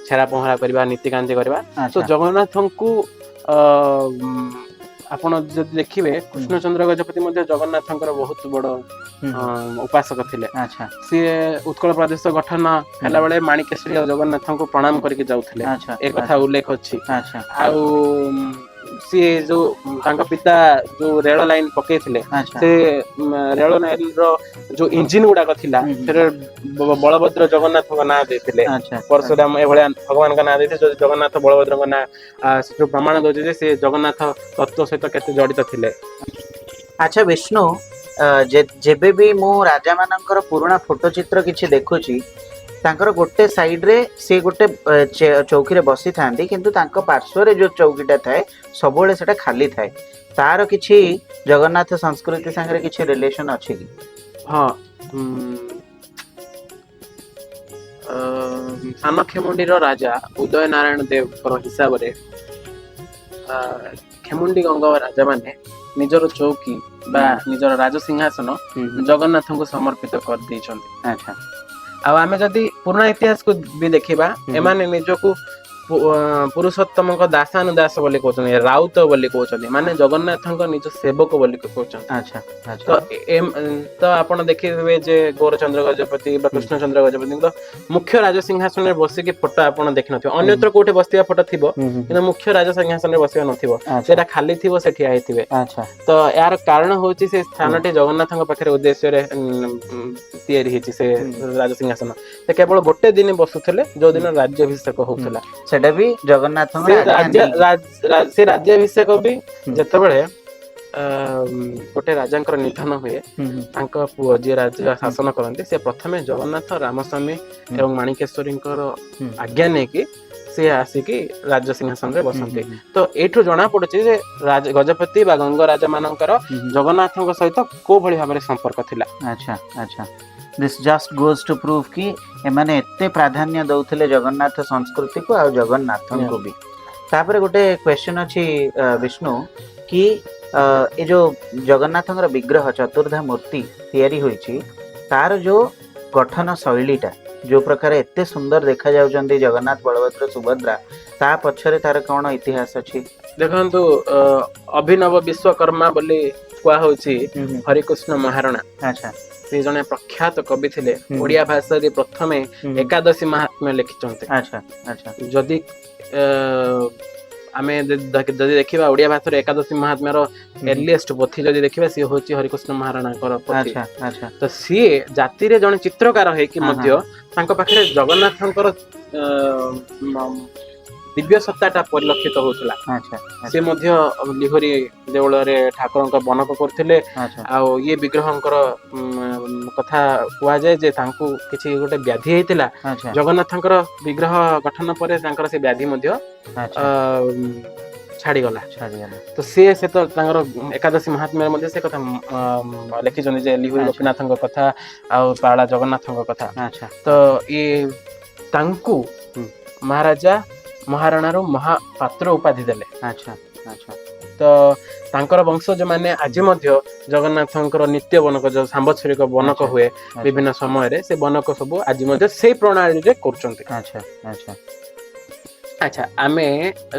ଛେରା ପହଁରା କରିବା, ନୀତିକାନ୍ତି କରିବା। ତ ଜଗନ୍ନାଥଙ୍କୁ ଆପଣ ଯଦି ଦେଖିବେ, କୃଷ୍ଣଚନ୍ଦ୍ର ଗଜପତି ମଧ୍ୟ ଜଗନ୍ନାଥଙ୍କର ବହୁତ ବଡ ଉପାସକ ଥିଲେ। ସିଏ ଉତ୍କଳ ପ୍ରଦେଶ ଗଠନ ହେଲା ବେଳେ ମାଣିକେଶ୍ୱରୀ ଆଉ ଜଗନ୍ନାଥଙ୍କୁ ପ୍ରଣାମ କରିକି ଯାଉଥିଲେ, ଏ କଥା ଉଲ୍ଲେଖ ଅଛି। ଆଉ ସିଏ ଯୋଉ ତାଙ୍କ ପିତା ଯୋଉ ରେଳ ଲାଇନ ପକେଇଥିଲେ, ସେ ରେଳ ଲାଇନ ର ଯୋଉ ଇଞ୍ଜିନ ଗୁଡାକ ଥିଲା, ସେଥିରେ ବଳଭଦ୍ର ଜଗନ୍ନାଥଙ୍କ ନାଁ ଦେଇଥିଲେ, ପରଶୁରାମ ଏଭଳିଆ ଭଗବାନଙ୍କ ନାଁ ଦେଇଥିଲେ। ଯୋଉ ଜଗନ୍ନାଥ ବଳଭଦ୍ରଙ୍କ ନାଁ, ସେଥିରୁ ପ୍ରମାଣ ଦଉଛି ଯେ ସେ ଜଗନ୍ନାଥ ତତ୍ଵ ସହିତ କେତେ ଜଡିତ ଥିଲେ। ଆଚ୍ଛା ବିଷ୍ଣୁ, ଯେବେ ବି ମୁଁ ରାଜା ମାନଙ୍କର ପୁରୁଣା ଫଟୋ ଚିତ୍ର କିଛି ଦେଖୁଛି, ତାଙ୍କର ଗୋଟେ ସାଇଡରେ ସେ ଗୋଟେ ଚୌକିରେ ବସିଥାନ୍ତି, କିନ୍ତୁ ତାଙ୍କ ପାର୍ଶ୍ୱରେ ଯୋଉ ଚୌକିଟା ଥାଏ ସବୁବେଳେ ସେଟା ଖାଲି ଥାଏ। ତାର କିଛି ଜଗନ୍ନାଥ ସଂସ୍କୃତି ସାଙ୍ଗରେ କିଛି ରିଲେସନ ଅଛି କି? ହଁ, ସାନ ଖେମୁଣ୍ଡିର ରାଜା ଉଦୟ ନାରାୟଣ ଦେବଙ୍କର ହିସାବରେ ଖେମୁଣ୍ଡି ଗଙ୍ଗ ରାଜାମାନେ ନିଜର ଚୌକି ବା ନିଜର ରାଜସିଂହାସନ ଜଗନ୍ନାଥଙ୍କୁ ସମର୍ପିତ କରିଦେଇଛନ୍ତି। ଆଉ ଆମେ ଯଦି ପୁରୁଣା ଇତିହାସକୁ ବି ଦେଖିବା, ଏମାନେ ନିଜକୁ ପୁରୁଷୋତ୍ତମଙ୍କ ଦାସାନୁଦାସ ବୋଲି କହୁଛନ୍ତି, ରାଉତ ବୋଲି କହୁଛନ୍ତି, ମାନେ ଜଗନ୍ନାଥଙ୍କ ନିଜ ସେବକ ବୋଲି କହୁଛନ୍ତି। ଆଚ୍ଛା ଆଚ୍ଛା ତ ତ ଆପଣ ଦେଖିଥିବେ ଯେ ଗୌରଚନ୍ଦ୍ର ଗଜପତି ବା କୃଷ୍ଣଚନ୍ଦ୍ର ଗଜପତିଙ୍କ ମୁଖ୍ୟ ରାଜସିଂହାସନରେ ବସିକି ଫଟୋ ଆପଣ ଦେଖିନଥିବେ। ଅନ୍ୟତ୍ର କୋଉଠି ବସିଥିବା ଫଟୋ ଥିବ, କିନ୍ତୁ ମୁଖ୍ୟ ରାଜସିଂହାସନରେ ବସିବା ନଥିବ। ସେଟା ଖାଲି ଥିବ, ସେ ଠିଆ ହେଇଥିବେ। ତ ଏହାର କାରଣ ହଉଛି ସେ ସ୍ଥାନଟି ଜଗନ୍ନାଥଙ୍କ ପାଖରେ ଉଦ୍ଦେଶ୍ୟରେ ତିଆରି ହେଇଛି। ସେ ରାଜସିଂହାସନ ସେ କେବଳ ଗୋଟେ ଦିନ ବସୁଥିଲେ, ଯୋଉ ଦିନ ରାଜ୍ୟାଭିଷେକ ହଉଥିଲା। ସେଟା ବି ଜଗନ୍ନାଥଙ୍କ ସେ ଆଜ୍ଞା ରାଜ୍ୟ ନେଇକି। ସେ ରାଜ୍ୟାଭିଷେକ ବି ଯେତେବେଳେ ଗୋଟେ ରାଜାଙ୍କର ନିଧନ ହୁଏ, ତାଙ୍କ ପୁଅ ଯିଏ ରାଜ୍ୟ ଶାସନ କରନ୍ତି, ସେ ପ୍ରଥମେ ଜଗନ୍ନାଥ, ରାମସ୍ୱାମୀ ଏବଂ ମାଣିକେଶ୍ୱରୀଙ୍କର ଆଜ୍ଞା ନେଇକି ସେ ଆସିକି ରାଜ୍ୟ ସିଂହାସନରେ ବସନ୍ତି। ତ ଏଇଠୁ ଜଣା ପଡୁଛି ଯେ ଗଜପତି ବା ଗଙ୍ଗ ରାଜା ମାନଙ୍କର ଜଗନ୍ନାଥଙ୍କ ସହିତ କୋଉ ଭଳି ଭାବରେ ସମ୍ପର୍କ ଥିଲା। ଆଚ୍ଛା ଆଚ୍ଛା this just goes to prove କି ଏମାନେ ଏତେ ପ୍ରାଧାନ୍ୟ ଦଉଥିଲେ ଜଗନ୍ନାଥ ସଂସ୍କୃତିକୁ ଆଉ ଜଗନ୍ନାଥଙ୍କୁ ବି। ତାପରେ ଗୋଟେ କ୍ୱେଶ୍ଚନ ଅଛି ବିଷ୍ଣୁ, କି ଏ ଯୋଉ ଜଗନ୍ନାଥଙ୍କର ବିଗ୍ରହ ଚତୁର୍ଦ୍ଧା ମୂର୍ତ୍ତି ତିଆରି ହୋଇଛି, ତାର ଯୋଉ ଗଠନ ଶୈଳୀଟା ଯୋଉ ପ୍ରକାର ଏତେ ସୁନ୍ଦର ଦେଖାଯାଉଛନ୍ତି ଜଗନ୍ନାଥ, ବଳଭଦ୍ର, ସୁଭଦ୍ରା, ତା ପଛରେ ତାର କଣ ଇତିହାସ ଅଛି? ଦେଖନ୍ତୁ, ଅଭିନବ ବିଶ୍ୱକର୍ମା ବୋଲି କୁହା ହଉଛି ହରିକୃଷ୍ଣ ମହାରଣା। ସେ ଜଣେ ପ୍ରଖ୍ୟାତ କବି ଥିଲେ। ଓଡିଆ ଭାଷାରେ ପ୍ରଥମେ ଏକାଦଶୀ ମାହାତ୍ମ୍ୟ ଲେଖିଛନ୍ତି। ଆଚ୍ଛା ଆଚ୍ଛା ଯଦି ଆମେ ଯଦି ଦେଖିବା, ଓଡିଆ ଭାଷାରେ ଏକାଦଶୀ ମାହାତ୍ମ୍ୟର ଏର୍ଲିଏଷ୍ଟ ପୋଥି ଯଦି ଦେଖିବା, ସିଏ ହଉଛି ହରିକୃଷ୍ଣ ମହାରଣାଙ୍କର ପୋଥି। ଆଚ୍ଛା ଆଚ୍ଛା ତ ସିଏ ଜାତିରେ ଜଣେ ଚିତ୍ରକାର ହେଇକି ମଧ୍ୟ ତାଙ୍କ ପାଖରେ ଜଗନ୍ନାଥଙ୍କର ଦିବ୍ୟ ସତ୍ତାଟା ପରିଲକ୍ଷିତ ହଉଥିଲା। ଆଚ୍ଛା ସେ ମଧ୍ୟ ଲିହରି ଦେଉଳରେ ଠାକୁରଙ୍କ ବନକ କରୁଥିଲେ। ଆଉ ଇଏ ବିଗ୍ରହଙ୍କର କଥା କୁହାଯାଏ ଯେ ତାଙ୍କୁ କିଛି ଗୋଟେ ବ୍ୟାଧି ହେଇଥିଲା। ଜଗନ୍ନାଥଙ୍କର ବିଗ୍ରହ ଗଠନ ପରେ ତାଙ୍କର ସେ ବ୍ୟାଧି ମଧ୍ୟ ଛାଡିଗଲା। ଛାଡ଼ିଗଲା। ତ ସିଏ ସେ ତ ତାଙ୍କର ଏକାଦଶୀ ମାହାତ୍ମ୍ୟରେ ମଧ୍ୟ ସେ କଥା ଲେଖିଛନ୍ତି ଯେ ଲିହୁରି ଗୋପୀନାଥଙ୍କ କଥା ଆଉ ପାଳା ଜଗନ୍ନାଥଙ୍କ କଥା। ତ ଇଏ ତାଙ୍କୁ ମହାରାଜା ମହାରଣାରୁ ମହାପାତ୍ର ଉପାଧି ଦେଲେ। ଆଚ୍ଛା ଆଚ୍ଛା ତ ତାଙ୍କର ବଂଶଜ ମାନେ ଆଜି ମଧ୍ୟ ଜଗନ୍ନାଥଙ୍କର ନିତ୍ୟ ବନକ, ଯୋଉ ସାମ୍ବତ୍ସରିକ ବନକ ହୁଏ ବିଭିନ୍ନ ସମୟରେ, ସେ ବନକ ସବୁ ଆଜି ମଧ୍ୟ ସେଇ ପ୍ରଣାଳୀରେ କରୁଛନ୍ତି। ଆଚ୍ଛା ଆଚ୍ଛା ଆଚ୍ଛା, ଆମେ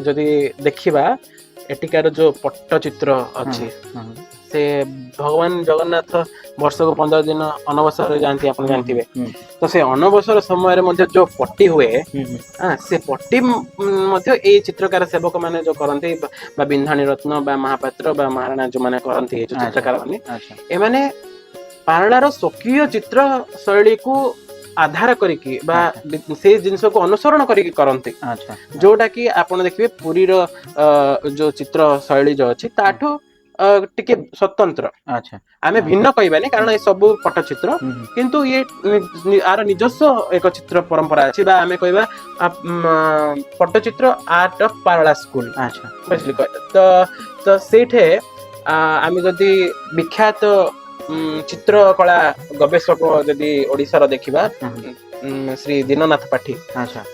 ଯଦି ଦେଖିବା ଏଠିକାର ଯୋଉ ପଟ୍ଟଚିତ୍ର ଅଛି, ସେ ଭଗବାନ ଜଗନ୍ନାଥ ବର୍ଷକୁ 15 ଦିନ ଅନବସରରେ ଯାଆନ୍ତି, ଆପଣ ଜାଣିଥିବେ। ତ ସେ ଅନବସର ସମୟରେ ମଧ୍ୟ ଯୋଉ ପଟି ହୁଏ, ସେ ପଟି ମଧ୍ୟ ଏଇ ଚିତ୍ରକାର ସେବକ ମାନେ ଯୋଉ କରନ୍ତି, ବା ବିନ୍ଧାଣୀ ରତ୍ନ ବା ମହାପାତ୍ର ବା ମହାରଣା ଯୋଉମାନେ କରନ୍ତି, ଏଇ ଯୋଉ ଚିତ୍ରକାର ମାନେ, ଏମାନେ ପାରଳାର ସ୍ୱକୀୟ ଚିତ୍ର ଶୈଳୀକୁ ଆଧାର କରିକି ବା ସେଇ ଜିନିଷକୁ ଅନୁସରଣ କରିକି କରନ୍ତି, ଯୋଉଟା କି ଆପଣ ଦେଖିବେ ପୁରୀର ଯୋଉ ଚିତ୍ର ଶୈଳୀ ଯୋଉ ଅଛି, ତାଠୁ ଟିକେ ସ୍ୱତନ୍ତ୍ର। ଆମେ ଭିନ୍ନ କହିବାନି, କାରଣ ଏ ସବୁ ପଟ୍ଟଚିତ୍ର, କିନ୍ତୁ ଇଏ ଆର ନିଜସ୍ୱ ଏକ ଚିତ୍ର ପରମ୍ପରା ଅଛି, ବା ଆମେ କହିବା Pattachitra art of Parala school. ବୁଝିଲି। ତ ସେଇଠି ଆମେ ଯଦି ବିଖ୍ୟାତ ଚିତ୍ରକଳା ଗବେଷକ ଯଦି ଓଡିଶାର ଦେଖିବା, ଶ୍ରୀ ଦୀନନାଥ ପାଠୀ,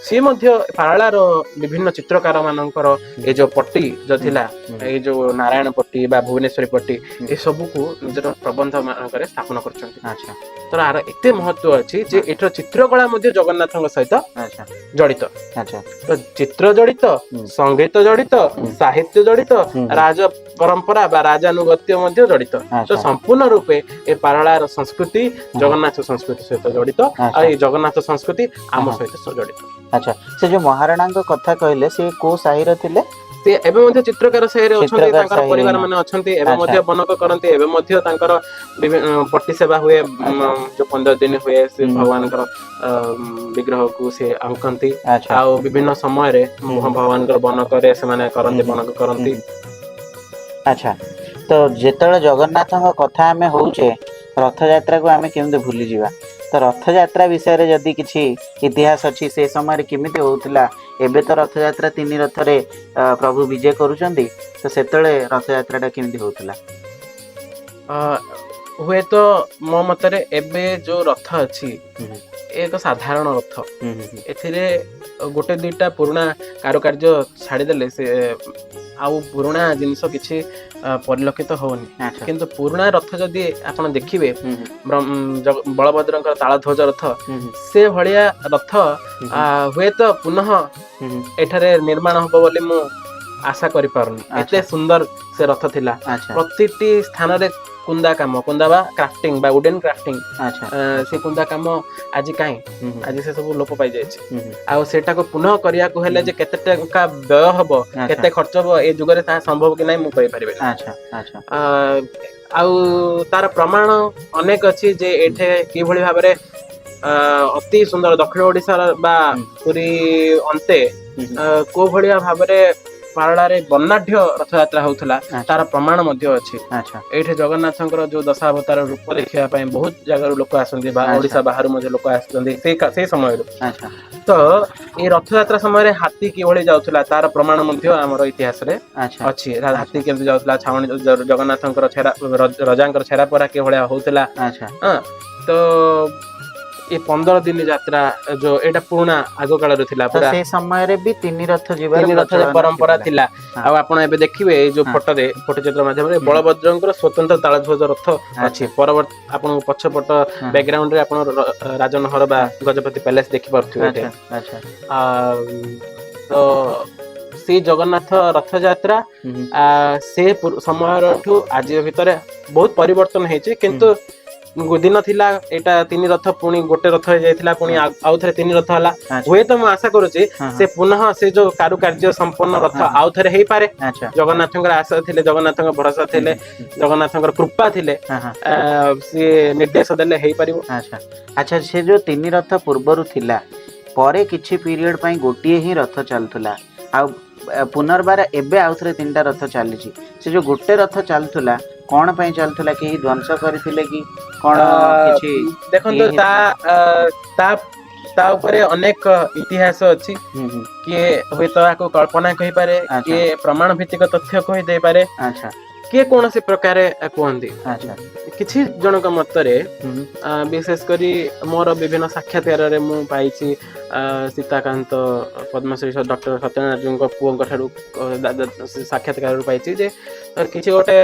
ସିଏ ମଧ୍ୟ ପାରଳାର ବିଭିନ୍ନ ଚିତ୍ରକାର ମାନଙ୍କର ଏ ଯୋଉ ପଟି ଯୋଉ ଥିଲା, ଏଇ ଯୋଉ ନାରାୟଣ ପଟି ବା ଭୁବନେଶ୍ୱରୀ ପଟି, ଏ ସବୁକୁ ନିଜର ପ୍ରବନ୍ଧ ମାନଙ୍କରେ ସ୍ଥାପନ କରିଛନ୍ତି। ତ ଆର ଏତେ ମହତ୍ଵ ଅଛି ଯେ ଏଠିର ଚିତ୍ରକଳା ମଧ୍ୟ ଜଗନ୍ନାଥଙ୍କ ସହିତ ଜଡିତ। ତ ଚିତ୍ର ଜଡିତ, ସଙ୍ଗୀତ ଜଡିତ, ସାହିତ୍ୟ ଜଡିତ, ରାଜ ପରମ୍ପରା ବା ରାଜାନୁଗତ୍ୟ ମଧ୍ୟ ଜଡିତ। ତ ସମ୍ପୂର୍ଣ୍ଣ ରୂପେ ଏ ପାରଳାର ସଂସ୍କୃତି ଜଗନ୍ନାଥ ସଂସ୍କୃତି ସହିତ ଜଡିତ, ଆଉ ଏଇ ଜଗନ୍ନାଥ ସଂସ୍କୃତି ଆମ ସହିତ ଜଡିତ। ଆଚ୍ଛା, ସେ ଯୋଉ ମହାରଣାଙ୍କ କଥା କହିଲେ, ସେ କୋଉ ସାହିର ଥିଲେ? ସେ ଏବେ ମଧ୍ୟ ଚିତ୍ରକାର ସାହିରେ ଅଛନ୍ତି, ଚିତ୍ରକାର ତାଙ୍କର ସାହିରେ ପରିବାର ହିଁ। ମାନେ ଅଛନ୍ତି। ଏବେ ମଧ୍ୟ ବନକ କରନ୍ତି, ଏବେ ମଧ୍ୟ ତାଙ୍କର ବିଭିନ୍ନ ପଟି ସେବା ହୁଏ। ଯୋଉ 15 ଦିନ ହୁଏ, ସେ ଭଗବାନଙ୍କର ବିଗ୍ରହକୁ ସେ ଆଙ୍କନ୍ତି ଆଉ ବିଭିନ୍ନ ସମୟରେ ଭଗବାନଙ୍କର ବନକରେ ସେମାନେ କରନ୍ତି, ବନକ କରନ୍ତି। ଆଚ୍ଛା, ତ ଯେତେବେଳେ ଜଗନ୍ନାଥଙ୍କ କଥା ଆମେ ହଉଛେ, ରଥଯାତ୍ରାକୁ ଆମେ କେମିତି ଭୁଲିଯିବା? ତ ରଥଯାତ୍ରା ବିଷୟରେ ଯଦି କିଛି ଇତିହାସ ଅଛି, ସେ ସମୟରେ କେମିତି ହଉଥିଲା? ଏବେ ତ ରଥଯାତ୍ରା ତିନି ରଥରେ ପ୍ରଭୁ ବିଜେ କରୁଛନ୍ତି, ତ ସେତେବେଳେ ରଥଯାତ୍ରାଟା କେମିତି ହଉଥିଲା? ହୁଏତ ମୋ ମତରେ ଏବେ ଯୋଉ ରଥ ଅଛି, ଏ ଏକ ସାଧାରଣ ରଥ। ହୁଁ ହୁଁ ହୁଁ। ଏଥିରେ ଗୋଟେ ଦୁଇଟା ପୁରୁଣା କାରୁକାର୍ଯ୍ୟ ଛାଡ଼ିଦେଲେ ସେ ଆଉ ପୁରୁଣା ଜିନିଷ କିଛି ପରିଲକ୍ଷିତ ହଉନି। କିନ୍ତୁ ପୁରୁଣା ରଥ ଯଦି ଆପଣ ଦେଖିବେ, ହୁଁ ହୁଁ ବଳଭଦ୍ରଙ୍କର ତାଳଧ୍ୱଜ ରଥ, ହୁଁ ହୁଁ ସେ ଭଳିଆ ରଥ ହୁଏତ ପୁନଃ ହୁଁ ହୁଁ ଏଠାରେ ନିର୍ମାଣ ହବ ବୋଲି ମୁଁ ଆଶା କରିପାରୁନି। ଏତେ ସୁନ୍ଦର ସେ ରଥ ଥିଲା। ପ୍ରତିଟି ସ୍ଥାନରେ କୁନ୍ଦା କାମ, କୁନ୍ଦା ବା କ୍ରାଫ୍ଟିଂ ବା ଉଡେନ କ୍ରାଫ୍ଟିଂ। ସେ କୁନ୍ଦା କାମ ଆଜି କାହିଁ? ହୁଁ ହୁଁ ଆଜି ସେ ସବୁ ଲୋପ ପାଇଯାଇଛି। ହୁଁ ହୁଁ ଆଉ ସେଟାକୁ ପୁନଃ କରିବାକୁ ହେଲେ ଯେ କେତେ ଟଙ୍କା ବ୍ୟୟ ହବ, କେତେ ଖର୍ଚ୍ଚ ହବ, ଏ ଯୁଗରେ ତାହା ସମ୍ଭବ କି ନାହିଁ ମୁଁ କହିପାରିବିନି। ଆଚ୍ଛା ଆଚ୍ଛା ଆଉ ତାର ପ୍ରମାଣ ଅନେକ ଅଛି ଯେ ଏଠି କିଭଳି ଭାବରେ ଅତି ସୁନ୍ଦର ଦକ୍ଷିଣ ଓଡିଶାର ବା ପୁରୀ ଅନ୍ତେ ହୁଁ ହୁଁ। କୋଉ ଭଳିଆ ଭାବରେ ପାରଳାରେ ବର୍ଣ୍ଣାଢ୍ୟ ରଥଯାତ୍ରା ହଉଥିଲା, ତାର ପ୍ରମାଣ ମଧ୍ୟ ଅଛି। ଏଇଠି ଜଗନ୍ନାଥଙ୍କର ଯୋଉ ଦଶାବତାର ରୂପ ଦେଖିବା ପାଇଁ ବହୁତ ଜାଗାରୁ ଲୋକ ଆସନ୍ତି ବା ଓଡିଶା ବାହାରୁ ମଧ୍ୟ ଲୋକ ଆସୁଛନ୍ତି ସେଇ ସମୟରୁ। ତ ଏଇ ରଥଯାତ୍ରା ସମୟରେ ହାତୀ କିଭଳି ଯାଉଥିଲା, ତାର ପ୍ରମାଣ ମଧ୍ୟ ଆମର ଇତିହାସରେ ଅଛି। ହାତୀ କେମିତି ଯାଉଥିଲା, ଛାଉଣି ଜଗନ୍ନାଥଙ୍କର ଛେରା, ରଜାଙ୍କର ଛେରା ପରା କିଭଳିଆ ହଉଥିଲା। ହଁ, ତ ଏ 15 ଦିନ ଯାତ୍ରା ଯୋଉ ଏଇଟା ପୁରୁଣା ଆଗ କାଳରୁ ଥିଲା ତ ପୁରା। ସେ ସମୟରେ ବି ତିନି ରଥ ଯିବାର ତିନି ରଥ ପ୍ରଚଳନ ପରମ୍ପରା ଥିଲା। ଆଉ ଆପଣ ଏବେ ଦେଖିବେ ଏଇ ଯୋଉ ଫଟୋରେ, ଫଟୋଚିତ୍ର ମାଧ୍ୟମରେ ବଳଭଦ୍ରଙ୍କର ସ୍ୱତନ୍ତ୍ର ତାଳଧ୍ୱଜ ରଥ ଅଛି। ପରବର୍ତ୍ତୀ ଆପଣଙ୍କ ପଛପଟ ବ୍ୟାକଗ୍ରାଉଣ୍ଡ ରେ ଆପଣ ରାଜନହର ବା ଗଜପତି ପ୍ୟାଲେସ ଦେଖିପାରୁଥିବେ ଏଠି। ଆଚ୍ଛା ଆଚ୍ଛା ତ ସେଇ ଜଗନ୍ନାଥ ରଥଯାତ୍ରା ସେ ସମୟଠୁ ଆଜି ଭିତରେ ବହୁତ ପରିବର୍ତ୍ତନ ହେଇଛି। କିନ୍ତୁ ଦିନ ଥିଲା ଏଇଟା ତିନି ରଥ, ପୁଣି ଗୋଟେ ରଥ ହେଇଯାଇଥିଲା, ପୁଣି ଆଉ ଥରେ ତିନି ରଥ ହେଲା। ହୁଏତ ମୁଁ ଆଶା କରୁଛି ସେ ପୁନଃ ସେ ଯୋଉ କାରୁକାର୍ଯ୍ୟ ସମ୍ପନ୍ନ ରଥ ଆଉ ଥରେ ହେଇପାରେ। ଜଗନ୍ନାଥଙ୍କର ଆଶା ଥିଲେ, ଜଗନ୍ନାଥଙ୍କ ଭରସା ଥିଲେ, ଜଗନ୍ନାଥଙ୍କର କୃପା ଥିଲେ, ହଁ ହଁ ସିଏ ନିର୍ଦ୍ଦେଶ ଦେଲେ ହେଇପାରିବ। ଆଚ୍ଛା, ସେ ଯୋଉ ତିନି ରଥ ପୂର୍ବରୁ ଥିଲା, ପରେ କିଛି ପିରିୟଡ ପାଇଁ ଗୋଟିଏ ହିଁ ରଥ ଚାଲୁଥିଲା, ଆଉ ପୁନର୍ବାର ଏବେ ଆଉ ଥରେ ତିନିଟା ରଥ ଚାଲିଛି। ସେ ଯୋଉ ଗୋଟେ ରଥ ଚାଲୁଥିଲା, କଣ ପାଇଁ ଚାଲୁଥିଲା? କେହି ଧ୍ୱଂସ କରିଥିଲେ କି କଣ କିଛି? ଦେଖନ୍ତୁ, ଇଏ ତା ତା ତା ଉପରେ ଅନେକ ଇତିହାସ ଅଛି। ହୁଁ ହୁଁ କିଏ ହୁଏତ ଏହାକୁ କଳ୍ପନା କହିପାରେ, କିଏ ପ୍ରମାଣ ଭିତ୍ତିକ ତଥ୍ୟ କହିଦେଇପାରେ, କିଏ କୌଣସି ପ୍ରକାରେ କୁହନ୍ତି। କିଛି ଜଣଙ୍କ ମତରେ, ହୁଁ ବିଶେଷ କରି ମୋର ବିଭିନ୍ନ ସାକ୍ଷାତକାରରେ ମୁଁ ପାଇଛି, ସୀତାକାନ୍ତ ପଦ୍ମଶ୍ରୀ ଡକ୍ଟର ସତ୍ୟନାରାୟଣଙ୍କ ପୁଅଙ୍କ ଠାରୁ ସାକ୍ଷାତକାରରୁ ପାଇଛି ଯେ କିଛି ଗୋଟେ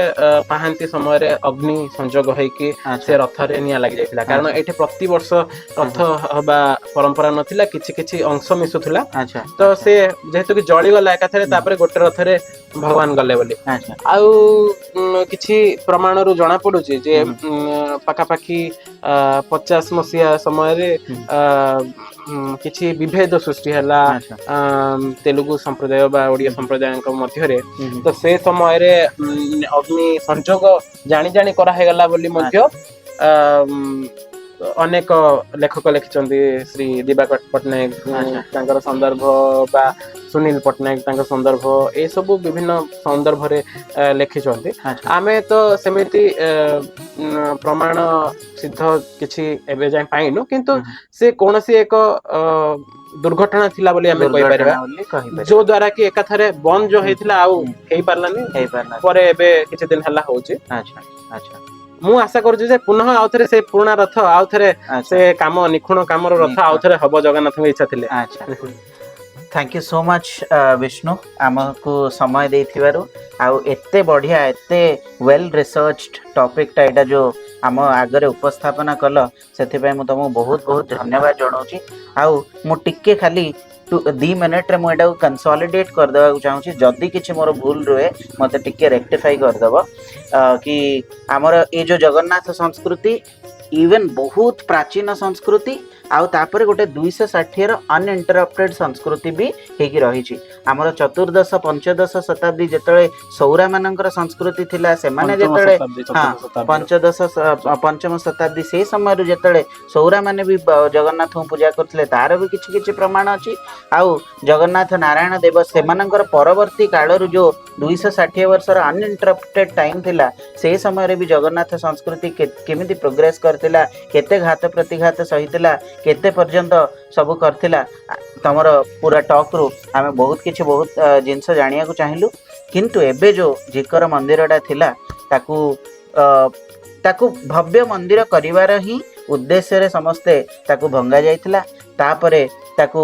ପାହାନ୍ତି ସମୟରେ ଅଗ୍ନି ସଂଯୋଗ ହେଇକି ସେ ରଥରେ ନିଆଁ ଲାଗି ଯାଇଥିଲା। କାରଣ ଏଇଠି ପ୍ରତିବର୍ଷ ରଥ ହବା ପରମ୍ପରା ନଥିଲା, କିଛି କିଛି ଅଂଶ ମିଶୁଥିଲା। ତ ସେ ଯେହେତୁ କି ଜଳିଗଲା ଏକାଥରେ, ତାପରେ ଗୋଟେ ରଥରେ ଭଗବାନ ଗଲେ ବୋଲି। ଆଉ କିଛି ପ୍ରମାଣରୁ ଜଣା ପଡୁଛି ଯେ ପାଖାପାଖି 50 ମସିହା ସମୟରେ କିଛି ବିଭେଦ ସୃଷ୍ଟି ହେଲା ତେଲୁଗୁ ସମ୍ପ୍ରଦାୟ ବା ଓଡ଼ିଆ ସମ୍ପ୍ରଦାୟଙ୍କ ମଧ୍ୟରେ। ହୁଁ ହୁଁ ତ ସେ ସମୟରେ ଅଗ୍ନି ସଂଯୋଗ ଜାଣି ଜାଣି କରାହେଇଗଲା ବୋଲି ମଧ୍ୟ ଅନେକ ଲେଖକ ଲେଖିଛନ୍ତି। ଶ୍ରୀ ଦିବାକର ପଟ୍ଟନାୟକ ତାଙ୍କର ସନ୍ଦର୍ଭ ବା ସୁନୀଲ ପଟ୍ଟନାୟକ ତାଙ୍କ ସନ୍ଦର୍ଭ, ଏସବୁ ବିଭିନ୍ନ ସନ୍ଦର୍ଭରେ ଲେଖିଛନ୍ତି। ଆମେ ତ ସେମିତି ପ୍ରମାଣ ସିଦ୍ଧ କିଛି ଏବେ ଯାଏଁ ପାଇନୁ, କିନ୍ତୁ ସେ କୌଣସି ଏକ ଦୁର୍ଘଟଣା ଥିଲା ବୋଲି ଆମେ କହିପାରିବା, ଦୁର୍ଘଟଣା ବୋଲି କହିପାରିବା, ଯୋଉ ଦ୍ଵାରା କି ଏକାଥରେ ବନ୍ଦ ଯୋଉ ହେଇଥିଲା ଆଉ ହେଇପାରିଲାନି। ହେଇପାରିଲା। ପରେ ଏବେ କିଛି ଦିନ ହେଲା ହଉଛି। ଆଚ୍ଛା ଆଚ୍ଛା ମୁଁ ଆଶା କରୁଛି ଯେ ପୁନଃ ଆଉ ଥରେ ସେ ପୁରୁଣା ରଥ ଆଉ ଥରେ ସେ କାମ, ନିଖୁଣ କାମର ରଥ ଆଉ ଥରେ ହବ, ଜଗନ୍ନାଥଙ୍କ ଇଚ୍ଛା ଥିଲେ। ଆଚ୍ଛା, thank you so much Bishnu, ଆମକୁ ସମୟ ଦେଇଥିବାରୁ ଆଉ ଏତେ ବଢ଼ିଆ, ଏତେ ୱେଲ୍ ରିସର୍ଚ୍ଚଡ ଟପିକଟା ଏଇଟା ଯୋଉ ଆମ ଆଗରେ ଉପସ୍ଥାପନା କଲ, ସେଥିପାଇଁ ମୁଁ ତମକୁ ବହୁତ ବହୁତ ଧନ୍ୟବାଦ ଜଣାଉଛି। ଆଉ ମୁଁ ଟିକେ ଖାଲି 2 ମିନିଟ୍ରେ ମୁଁ ଏଇଟାକୁ କନସଲିଡେଟ୍ କରିଦେବାକୁ ଚାହୁଁଛି। ଯଦି କିଛି ମୋର ଭୁଲ ରୁହେ, ମୋତେ ଟିକେ ରେକ୍ଟିଫାଇ କରିଦେବ କି ଆମର ଏଇ ଯୋଉ ଜଗନ୍ନାଥ ସଂସ୍କୃତି ଇଭେନ୍ ବହୁତ ପ୍ରାଚୀନ ସଂସ୍କୃତି, ଆଉ ତାପରେ ଗୋଟେ 260ର ଅନଇଣ୍ଟରପ୍ଟେଡ୍ ସଂସ୍କୃତି ବି ହେଇକି ରହିଛି। ଆମର ଚତୁର୍ଦ୍ଦଶ ପଞ୍ଚଦଶ ଶତାବ୍ଦୀ ଯେତେବେଳେ ସୌରାମାନଙ୍କର ସଂସ୍କୃତି ଥିଲା, ସେମାନେ ପଞ୍ଚମ ଯେତେବେଳେ ଶତାବ୍ଦୀ, ଚତୁର୍ଥ ଶତାବ୍ଦୀର। ପଞ୍ଚମ ଶତାବ୍ଦୀ, ସେଇ ସମୟରୁ ଯେତେବେଳେ ସୌରାମାନେ ବି ଜଗନ୍ନାଥଙ୍କୁ ପୂଜା କରୁଥିଲେ, ତାର ବି କିଛି କିଛି ପ୍ରମାଣ ଅଛି। ଆଉ ଜଗନ୍ନାଥ ନାରାୟଣ ଦେବ ସେମାନଙ୍କର ପରବର୍ତ୍ତୀ କାଳରୁ ଯୋଉ 260 ବର୍ଷର ଅନଇଣ୍ଟରପ୍ଟେଡ୍ ଟାଇମ୍ ଥିଲା, ସେଇ ସମୟରେ ବି ଜଗନ୍ନାଥ ସଂସ୍କୃତି କେମିତି ପ୍ରୋଗ୍ରେସ କରିଥିଲା, କେତେ ଘାତ ପ୍ରତିଘାତ ସହିଥିଲା, କେତେ ପର୍ଯ୍ୟନ୍ତ ସବୁ କରିଥିଲା, ତମର ପୁରା ଟକ୍ରୁ ଆମେ ବହୁତ କିଛି ବହୁତ ଜିନିଷ ଜାଣିବାକୁ ଚାହିଁଲୁ। କିନ୍ତୁ ଏବେ ଯୋଉ ଝିକର ମନ୍ଦିରଟା ଥିଲା, ତାକୁ ଭବ୍ୟ ମନ୍ଦିର କରିବାର ହିଁ ଉଦ୍ଦେଶ୍ୟରେ ସମସ୍ତେ ତାକୁ ଭଙ୍ଗା ଯାଇଥିଲା। ତାପରେ ତାକୁ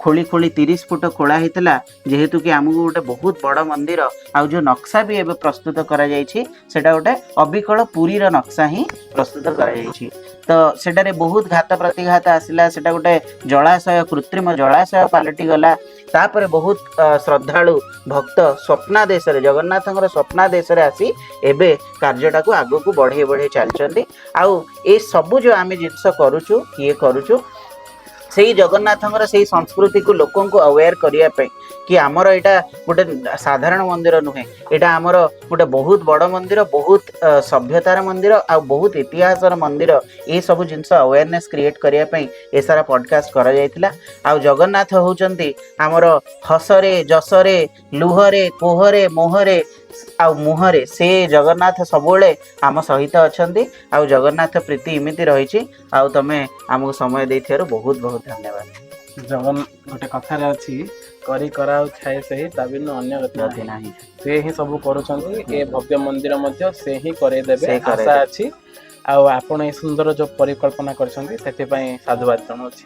ଖୋଳି ଖୋଳି 30 ଫୁଟ ଖୋଳା ହେଇଥିଲା, ଯେହେତୁ କି ଆମକୁ ଗୋଟେ ବହୁତ ବଡ଼ ମନ୍ଦିର। ଆଉ ଯୋଉ ନକ୍ସା ବି ଏବେ ପ୍ରସ୍ତୁତ କରାଯାଇଛି, ସେଟା ଗୋଟେ ଅବିକଳ ପୁରୀର ନକ୍ସା ହିଁ ପ୍ରସ୍ତୁତ କରାଯାଇଛି। ତ ସେଟାରେ ବହୁତ ଘାତ ପ୍ରତିଘାତ ଆସିଲା, ସେଟା ଗୋଟେ ଜଳାଶୟ, କୃତ୍ରିମ ଜଳାଶୟ ପାଲଟିଗଲା। ତାପରେ ବହୁତ ଶ୍ରଦ୍ଧାଳୁ ଭକ୍ତ ସ୍ୱପ୍ନାଦେଶରେ, ଜଗନ୍ନାଥଙ୍କର ସ୍ୱପ୍ନାଦେଶରେ ଆସି ଏବେ କାର୍ଯ୍ୟଟାକୁ ଆଗକୁ ବଢ଼େଇ ବଢ଼େଇ ଚାଲିଛନ୍ତି। ଆଉ ଏ ସବୁ ଯୋଉ ଆମେ ଜିନିଷ କରୁଛୁ, ଇଏ କରୁଛୁ ସେଇ ଜଗନ୍ନାଥଙ୍କର ସେଇ ସଂସ୍କୃତିକୁ ଲୋକଙ୍କୁ ଆୱେୟାର କରିବା ପାଇଁ କି ଆମର ଏଇଟା ଗୋଟେ ସାଧାରଣ ମନ୍ଦିର ନୁହେଁ, ଏଇଟା ଆମର ଗୋଟେ ବହୁତ ବଡ଼ ମନ୍ଦିର, ବହୁତ ସଭ୍ୟତାର ମନ୍ଦିର ଆଉ ବହୁତ ଇତିହାସର ମନ୍ଦିର। ଏ ସବୁ ଜିନିଷ ଆୱେରନେସ୍ କ୍ରିଏଟ୍ କରିବା ପାଇଁ ଏ ସାରା ପଡକାଷ୍ଟ କରାଯାଇଥିଲା। ଆଉ ଜଗନ୍ନାଥ ହେଉଛନ୍ତି ଆମର ହସରେ, ଯଶରେ, ଲୁହରେ, କୋହରେ, ମୋହରେ ଆଉ ମୁହଁରେ। ସେ ଜଗନ୍ନାଥ ସବୁବେଳେ ଆମ ସହିତ ଅଛନ୍ତି ଆଉ ଜଗନ୍ନାଥ ପ୍ରୀତି ଏମିତି ରହିଛି। ଆଉ ତମେ ଆମକୁ ସମୟ ଦେଇଥିବାରୁ ବହୁତ ବହୁତ ଧନ୍ୟବାଦ। ଜଗନ୍ ଗୋଟେ କଥାରେ ଅଛି, କରି କରାଉ ଛାଏ ସେହି, ତା ବିନୁ ଅନ୍ୟ ଗତି ଗତି ନାହିଁ। ନାହିଁ। ସେ ହିଁ ସବୁ କରୁଛନ୍ତି। ଏ ଭବ୍ୟ ମନ୍ଦିର ମଧ୍ୟ ସେ ହିଁ କରେଇଦେବେ, ସେ ଆଶା କରେଇଦେବେ। ଅଛି। ଆଉ ଆପଣ ଏ ସୁନ୍ଦର ଯୋଉ ପରିକଳ୍ପନା କରିଛନ୍ତି, ସେଥିପାଇଁ ସାଧୁବାଦ ଜଣାଉଛି।